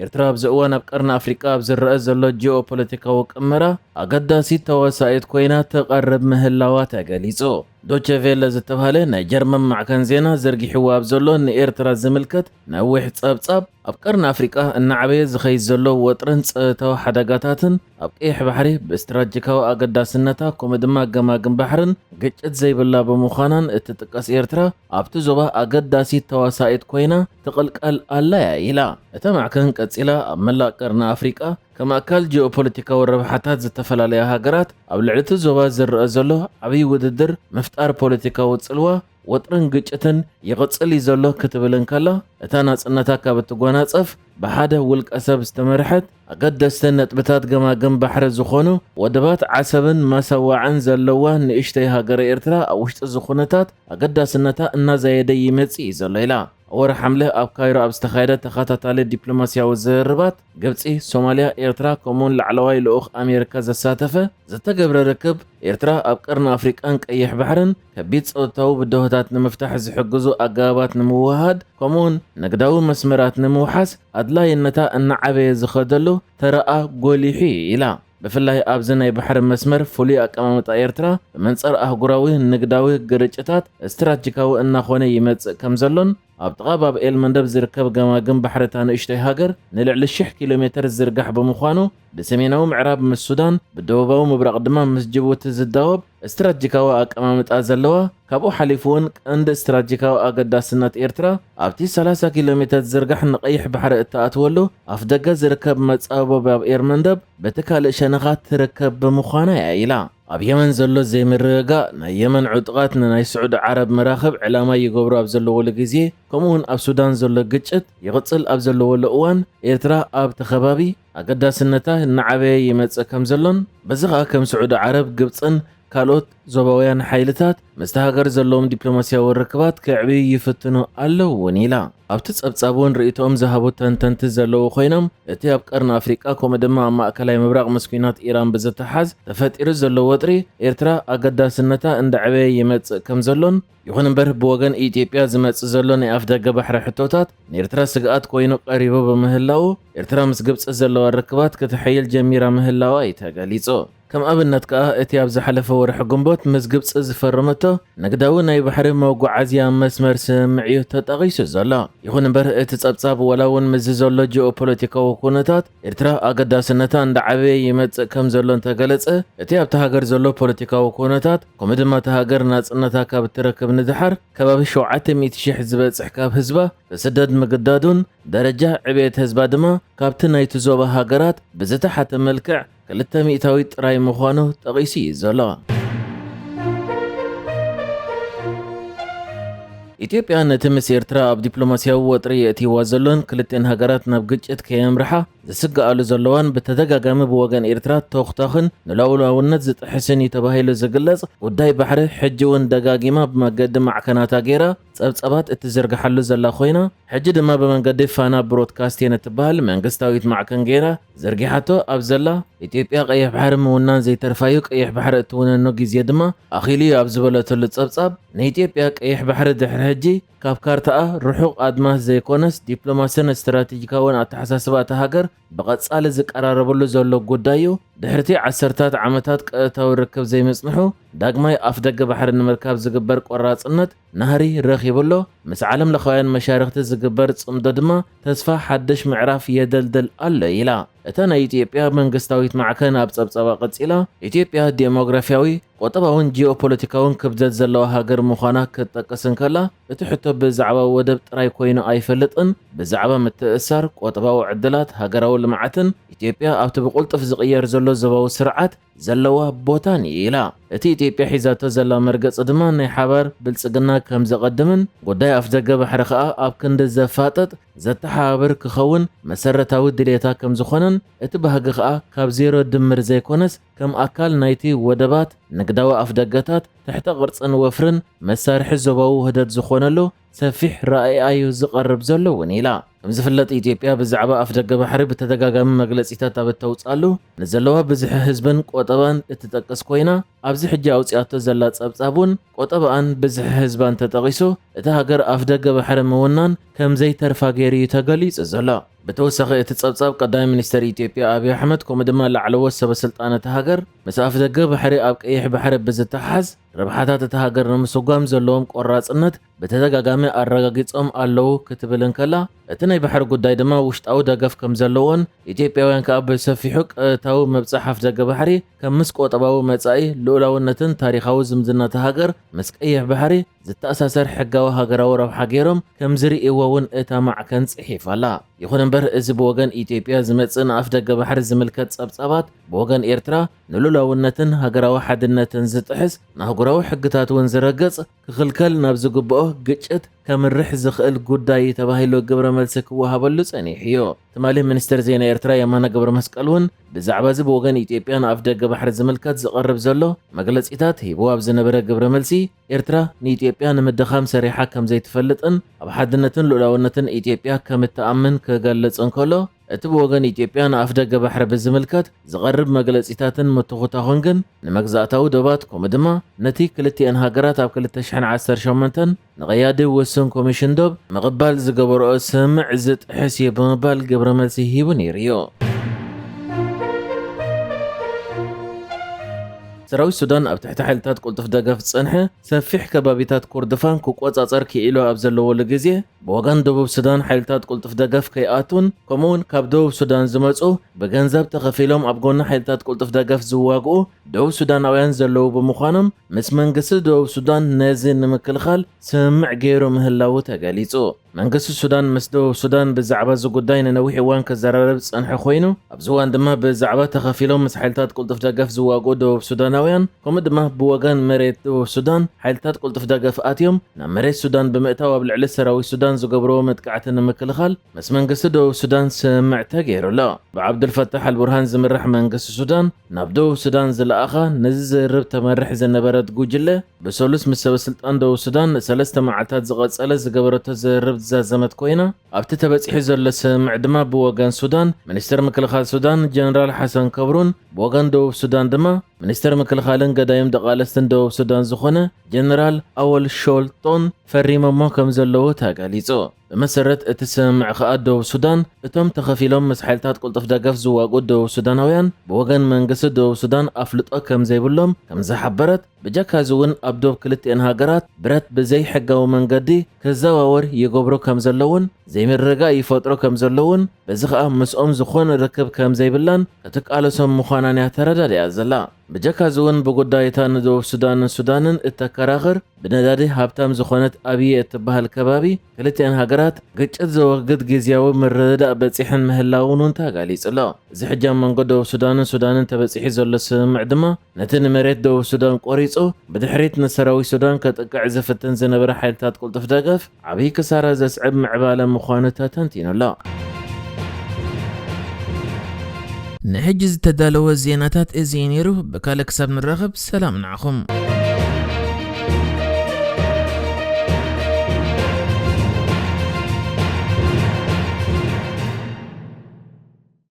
ኤርትራ ኣብዚ እዋን ኣብ ቀርኒ ኣፍሪቃ ኣብ ዝረአ ዘሎ ጂኦፖለቲካዊ ቅመራ ኣገዳሲት ተዋሳኢት ኮይና ትቐርብ ምህላዋ ተገሊጹ። ዶቸ ቬለ ዝተባህለ ናይ ጀርመን ማዕከን ዜና ዘርጊሕዎ ኣብ ዘሎ ንኤርትራ ዝምልከት ነዊሕ ጸብጻብ፣ ኣብ ቀርኒ ኣፍሪቃ እናዓበየ ዝኸይድ ዘሎ ወጥርን ጸጥታዊ ሓደጋታትን፣ ኣብ ቀይሕ ባሕሪ ብስትራቴጂካዊ ኣገዳስነታ፣ ከምኡ ድማ ገማግም ባሕርን ግጭት ዘይብላ ብምዃናን እትጥቀስ ኤርትራ፣ ኣብቲ ዞባ ኣገዳሲት ተዋሳኢት ኮይና ትቕልቀል ኣላ እያ ኢላ። እታ ማዕከን ቀጺላ፣ ኣብ መላእ ቀርኒ ኣፍሪቃ ከም ኣካል ጂኦፖለቲካዊ ረብሓታት ዝተፈላለያ ሃገራት፣ ኣብ ልዕሊ እቲ ዞባ ዝረአ ዘሎ ዓብዪ ውድድር ምፍጣር ፖለቲካዊ ጽልዋ፣ ወጥርን ግጭትን ይቕጽል እዩ ዘሎ ክትብል እንከላ፣ እታ ናጽነታ ካብ እትጎናጸፍ ብሓደ ውልቀ ሰብ ዝተመርሐት፣ ኣገደስቲ ነጥብታት ገማግም ባሕሪ ዝኾኑ ወደባት ዓሰብን መሰዋዕን ዘለዋ ንእሽተይ ሃገረ ኤርትራ ኣብ ውሽጢ እዚ ኩነታት ኣገዳስነታ እናዛየደ ይመጽእ እዩ ዘሎ ኢላ። ኣብ ወርሒ ሓምለ ኣብ ካይሮ ኣብ ዝተኻየደ ተኸታታሊ ዲፕሎማስያዊ ዝርርባት፣ ግብጺ፣ ሶማልያ፣ ኤርትራ፣ ከምኡውን ላዕለዋይ ልኡኽ ኣሜሪካ ዘሳተፈ ዝተገብረ ርክብ፣ ኤርትራ ኣብ ቀርኒ ኣፍሪቃን ቀይሕ ባሕርን ከቢድ ጸጥታዊ ብድሆታት ንምፍታሕ ዝሕግዙ ኣገባባት ንምውህሃድ፣ ከምኡውን ንግዳዊ መስመራት ንምውሓስ ኣድላይነታ እናዓበየ ዝኸደሉ ተራኣ ጎሊሑ እዩ ኢላ። ብፍላይ ኣብዚ ናይ ባሕሪ መስመር ፍሉይ ኣቀማምጣ ኤርትራ፣ ብመንጽር ኣህጉራዊ ንግዳዊ ግርጭታት ስትራቴጂካዊ እናኾነ ይመጽእ ከም ዘሎን፣ ኣብ ጥቓ ባብ ኤል መንደብ ዝርከብ ገማግም ባሕሪ እታ ንእሽቶይ ሃገር ንልዕሊ ሽሕ ኪሎ ሜተር ዝርጋሕ ብምዃኑ፣ ብሰሜናዊ ምዕራብ ምስ ሱዳን፣ ብደቡባዊ ምብራቕ ድማ ምስ ጅቡቲ ዝዳወብ ስትራቴጂካዊ ኣቀማምጣ ዘለዋ፣ ካብኡ ሓሊፉ እውን ቀንዲ ስትራቴጂካዊ ኣገዳስነት ኤርትራ ኣብቲ ሰላሳ ኪሎ ሜተር ዝርጋሕ ንቐይሕ ባሕሪ እትኣትወሉ ኣፍደገ ዝርከብ መጻወቢ ባብ ኤል መንደብ በቲ ካልእ ሸነኻ ትርከብ ብምዃና እያ ኢላ። ኣብ የመን ዘሎ ዘይምርግጋእ፣ ናይ የመን ዕጡቓት ንናይ ስዑዲ ዓረብ መራኽብ ዕላማ ይገብሩ ኣብ ዘለወሉ ግዜ፣ ከምኡውን ኣብ ሱዳን ዘሎ ግጭት ይቕጽል ኣብ ዘለወሉ እዋን፣ ኤርትራ ኣብቲ ከባቢ ኣገዳስነታ እናዓበየ ይመጽእ ከም ዘሎን፣ በዚ ኸኣ ከም ስዑዲ ዓረብ፣ ግብጽን ካልኦት ዞባውያን ሓይልታት ምስቲ ሃገር ዘለዎም ዲፕሎማስያዊ ርክባት ከዕብዩ ይፍትኑ ኣለዉ እውን ኢላ። ኣብቲ ጸብጻብ እውን ርእይቶኦም ዝሃቡ ተንተንቲ ዘለዉ ኮይኖም፣ እቲ ኣብ ቀርኒ ኣፍሪቃ ከምኡ ድማ ኣብ ማእከላይ ምብራቕ ምስ ኲናት ኢራን ብዝተሓዝ ተፈጢሩ ዘሎ ወጥሪ፣ ኤርትራ ኣገዳስነታ እንዳዕበየ ይመጽእ ከም ዘሎን፣ ይኹን እምበር ብወገን ኢትዮጵያ ዝመጽእ ዘሎ ናይ ኣፍደገ ባሕሪ ሕቶታት ንኤርትራ ስግኣት ኮይኑ ቀሪቡ ብምህላዉ፣ ኤርትራ ምስ ግብጺ ዘለዋ ርክባት ክተሐይል ጀሚራ ምህላዋ እዩ ተገሊጹ። ከም ኣብነት ከኣ፣ እቲ ኣብ ዝሓለፈ ወርሒ ግንቦት ምስ ግብጺ ዝፈረመቶ ንግዳዊ ናይ ባሕሪ መጓዓዝያ መስመር ስምምዕ እዩ ተጠቒሱ ዘሎ። ይኹን እምበር፣ እቲ ጸብጻብ፣ ዋላ እውን ምስዚ ዘሎ ጂኦፖለቲካዊ ኩነታት፣ ኤርትራ ኣገዳስነታ እንዳዓበየ ይመጽእ ከም ዘሎ እንተገለጸ፣ እቲ ኣብቲ ሃገር ዘሎ ፖለቲካዊ ኩነታት፣ ከምኡ ድማ እታ ሃገር ናጽነታ ካብ እትረክብ ንድሓር፣ ከባቢ ሸውዓተ ሚእቲ ሽሕ ዝበጽሕ ካብ ህዝባ ብስደት ምግዳዱን፣ ደረጃ ዕብየት ህዝባ ድማ ካብቲ ናይቲ ዞባ ሃገራት ብዝተሓተ መልክዕ ክልተ ሚእታዊት ጥራይ ምዃኑ ጠቒሱ እዩ ዘሎ። ኢትዮጵያ ነቲ ምስ ኤርትራ ኣብ ዲፕሎማስያዊ ወጥሪ የእትይዋ ዘሎን ክልተን ሃገራት ናብ ግጭት ከየምርሓ ዝስግኣሉ ዘለዋን ብተደጋጋሚ ብወገን ኤርትራ ተኹታኽን ንሉዓላውነት ዝጥሕስን እዩ ተባሂሉ ዝግለጽ ጉዳይ ባሕሪ ሕጂ እውን ደጋጊማ ብመገዲ ማዕከናታ ገይራ ጸብጻባት እትዝርግሓሉ ዘላ ኮይና፣ ሕጂ ድማ ብመንገዲ ፋና ብሮድካስቴን እትበሃል መንግስታዊት ማዕከን ገይራ ዘርጊሓቶ ኣብ ዘላ፣ ኢትዮጵያ ቀይሕ ባሕሪ ምውናን ዘይተርፋዩ ቀይሕ ባሕሪ እትውነኖ ግዜ ድማ ኣኺሉ እዩ ኣብ ዝበለትሉ ጸብጻብ፣ ንኢትዮጵያ ቀይሕ ባሕሪ ድሕሪ ሕጂ ካብ ካርታኣ ርሑቕ ኣድማስ ዘይኮነስ፣ ዲፕሎማስን ስትራቴጂካውን ኣተሓሳስባ እታ ሃገር ብቐጻሊ ዝቀራረበሉ ዘሎ ጉዳይ እዩ። ድሕሪቲ ዓሰርታት ዓመታት ቀጥታዊ ርክብ ዘይምጽንሑ፣ ዳግማይ ኣፍደገ ባሕሪ ንምርካብ ዝግበር ቆራጽነት ናህሪ ረኺቡ ኣሎ። ምስ ዓለም ለኻውያን መሻርኽቲ ዝግበር ጽምዶ ድማ ተስፋ ሓድሽ ምዕራፍ የደልድል ኣሎ ኢላ። እታ ናይ ኢትዮጵያ መንግስታዊት ማዕከን ኣብ ጸብጻባ ቀጺላ፣ ኢትዮጵያ ዴሞግራፊያዊ፣ ቁጠባውን ጂኦፖለቲካውን ክብደት ዘለዋ ሃገር ምዃና ክትጠቅስ እንከላ፣ እቲ ሕቶ ብዛዕባ ወደብ ጥራይ ኮይኑ ኣይፈልጥን፣ ብዛዕባ ምትእስሳር፣ ቁጠባዊ ዕድላት፣ ሃገራዊ ልምዓትን ኢትዮጵያ ኣብቲ ብቕልጡፍ ዝቕየር ዘሎ ዞባዊ ስርዓት ዘለዋ ቦታን እዩ ኢላ። እቲ ኢትዮጵያ ሒዛቶ ዘላ መርገጺ ድማ ናይ ሓባር ብልጽግና ከም ዘቐድምን ጉዳይ ኣፍደገ ባሕሪ ከኣ ኣብ ክንዲ ዘፋጥጥ ዘተሓባብር ክኸውን መሰረታዊ ድሌታ ከም ዝኾነን፣ እቲ ባህጊ ከኣ ካብ ዜሮ ድምር ዘይኮነስ ከም ኣካል ናይቲ ወደባት፣ ንግዳዊ ኣፍደገታት፣ ትሕተ ቅርጽን ወፍርን መሳርሒ ዞባዊ ውህደት ዝኾነሉ ሰፊሕ ራእይ እዩ ዝቐርብ ዘሎ እውን ኢላ። ከም ዝፍለጥ ኢትዮጵያ ብዛዕባ ኣፍደገ ባሕሪ ብተደጋጋሚ መግለጺታት ኣብ እተውጻሉ ንዘለዋ ብዝሒ ህዝብን ቆጠባን እትጠቅስ ኮይና ኣብዚ ሕጂ ኣውጺኣቶ ዘላ ጸብጻብ እውን ቆጠባኣን ብዝሒ ህዝባን ተጠቒሱ እቲ ሃገር ኣፍደገ ባሕሪ ምውናን ከም ዘይተርፋ ገይሩ እዩ ተገሊጹ ዘሎ። ብተወሳኺ እቲ ጸብጻብ ቀዳማይ ሚኒስተር ኢትዮጵያ ኣብይ ኣሕመድ ከምኡ ድማ ላዕለዎት ሰበ ስልጣን እቲ ሃገር ምስ ኣፍደገ ባሕሪ ኣብ ቀይሕ ባሕሪ ብዝተሓዝ ረብሓታት እታ ሃገር ንምስጓም ዘለዎም ቆራጽነት ብተደጋጋሚ ኣረጋጊጾም ኣለዉ ክትብል እንከላ፣ እቲ ናይ ባሕሪ ጉዳይ ድማ ውሽጣዊ ደገፍ ከም ዘለዎን ኢትዮጵያውያን ከኣ ብሰፊሑ ቀጥታዊ ምብጻሕ ኣፍደገ ባሕሪ ከም ምስ ቆጠባዊ መጻኢ ልኡላውነትን ታሪኻዊ ዝምድና እታ ሃገር ምስ ቀይሕ ባሕሪ ዝተኣሳሰር ሕጋዊ ሃገራዊ ረብሓ ገይሮም ከም ዝርእይዎ እውን እታ ማዕከን ጽሒፋ ኣላ። ይኹን እምበር እዚ ብወገን ኢትዮጵያ ዝመጽእ ንኣፍደገ ባሕሪ ዝምልከት ጸብጻባት ብወገን ኤርትራ ንሉላውነትን ሃገራዊ ሓድነትን ዝጥሕስ ንኣህጉራዊ ሕግታት እውን ዝረግጽ ክኽልከል ናብ ዝግብኦ ግጭት ከምርሕ ዝኽእል ጉዳይ እዩ ተባሂሉ ግብረ መልሲ ክወሃበሉ ጸኒሑ እዩ። ትማሊ ሚኒስትር ዜና ኤርትራ የማነ ገብረ መስቀል እውን ብዛዕባ እዚ ብወገን ኢትዮጵያ ንኣፍደገ ባሕሪ ዝምልከት ዝቐርብ ዘሎ መግለጺታት ሂቡ ኣብ ዝነበረ ግብረ መልሲ ኤርትራ ንኢትዮጵያ ንምድኻም ሰሪሓ ከም ዘይትፈልጥን ኣብ ሓድነትን ልኡላውነትን ኢትዮጵያ ከም እትኣምን ክገልጽ እንከሎ እቲ ብወገን ኢትዮጵያ ንኣፍደገ ባሕሪ ብዝምልከት ዝቐርብ መግለጺታትን ምትኹታኹን ግን ንመግዛእታዊ ዶባት ከምኡ ድማ ነቲ ክልቲኤን ሃገራት ኣብ ክልተ ሽሕን ዓሰርተ ሸሞንተን ንቐያዲ ውሱን ኮሚሽን ዶብ ምቕባል ዝገበርኦ ስምምዕ ዝጥሕስ እዩ ብምባል ግብረ መልሲ ሂቡ ነይሩ እዩ። ሰራዊት ሱዳን ኣብ ትሕቲ ሓይልታት ቅልጡፍ ደገፍ ዝጸንሐ ሰፊሕ ከባቢታት ኮርዶፋን ክቆጻጸር ክኢሉ ኣብ ዘለወሉ ግዜ ብወገን ደቡብ ሱዳን ሓይልታት ቅልጡፍ ደገፍ ከይኣቱን ከምኡውን ካብ ደቡብ ሱዳን ዝመጹ ብገንዘብ ተኸፊሎም ኣብ ጎኒ ሓይልታት ቅልጡፍ ደገፍ ዝዋግኡ ደቡብ ሱዳናውያን ዘለዉ ብምዃኖም ምስ መንግስቲ ደቡብ ሱዳን ነዚ ንምክልኻል ስምምዕ ገይሩ ምህላዉ ተገሊጹ። መንግስቲ ሱዳን ምስ ደቡብ ሱዳን ብዛዕባ እዚ ጉዳይ ንነዊሕ እዋን ክዘራረብ ዝጸንሐ ኮይኑ ኣብዚ እዋን ድማ ብዛዕባ ተኸፊሎም ምስ ሓይልታት ቅልጡፍ ደገፍ ዝዋግኡ ደቡብ ሱዳናውያን ከምኡ ድማ ብወገን መሬት ደቡብ ሱዳን ሓይልታት ቅልጡፍ ደገፍ ኣትዮም ናብ መሬት ሱዳን ብምእታው ኣብ ልዕሊ ሰራዊት ሱዳን ዝገብርዎ መጥቃዕቲ ንምክልኻል ምስ መንግስቲ ደቡብ ሱዳን ስምምዕ ተገይሩ ኣሎ። ብዓብዱልፈታሕ ኣልቡርሃን ዝምራሕ መንግስቲ ሱዳን ናብ ደቡብ ሱዳን ዝለኣኻ ነዚ ዝርርብ ተመርሕ ዝነበረት ጉጅለ ብሰሉስ ምስ ሰበ ስልጣን ደቡብ ሱዳን ንሰለስተ መዓልታት ዝቐጸለ ዝገበረቶ ዝርርብ ዝዛዘመት ኮይና ኣብቲ ተበጺሑ ዘሎ ስምምዕ ድማ ብወገን ሱዳን ሚኒስትር ምክልኻል ሱዳን ጀነራል ሓሰን ከብሩን ብወገን ደቡብ ሱዳን ድማ ሚኒስትር ምክልኻልን ገዳይም ደቓለስትን ደቡብ ሱዳን ዝኾነ ጀነራል ኣወል ሾልጦን ፈሪሞሞ ከም ዘለዉ ተገሊጹ። ብመሰረት እቲ ስምምዕ ከኣ ደቡብ ሱዳን እቶም ተኸፊሎም ምስ ሓይልታት ቅልጡፍ ደገፍ ዝዋግኡ ደቡብ ሱዳናውያን ብወገን መንግስቲ ደቡብ ሱዳን ኣፍልጦ ከም ዘይብሎም ከም ዝሓበረት ብጀካ እዚ እውን ኣብ ዶብ ክልቲኤን ሃገራት ብረት ብዘይሕጋዊ መንገዲ ክዘዋወር ይገብሮ ከም ዘለውን ዘይምርግጋእ ይፈጥሮ ከም ዘለውን በዚ ከኣ ምስኦም ዝኾነ ርክብ ከም ዘይብላን ክትቃለሶም ምዃናን እያ ተረዳዲኣ ዘላ። ብጀካ እዚ እውን ብጉዳይ እታ ንደቡብ ሱዳንን ሱዳንን እተከራኽር ብነዳዲ ሃብታም ዝኾነት ኣብየ እትበሃል ከባቢ ክልቲኤን ሃገራት ግጭት ዘወግድ ግዝያዊ ምርድዳእ በጺሐን ምህላውን እውን ተጋሊጹ ኣሎ። እዚ ሕጂ ኣብ መንጎ ደቡብ ሱዳንን ሱዳንን ተበጺሑ ዘሎ ስምምዕ ድማ ነቲ ንመሬት ደቡብ ሱዳን ቆሪጹ ብድሕሪት ንሰራዊት ሱዳን ከጥቅዕ ዝፍትን ዝነበረ ሓይልታት ቅልጡፍ ደገፍ ዓብዪ ክሳራ ዘስዕብ ምዕባለ ምዃኑ ተተንቲኑ ኣሎ። ንሕጂ ዝተዳለወ ዜናታት እዚ እዩ ነይሩ። ብካልእ ክሳብ ንራኸብ ሰላም ንዓኹም።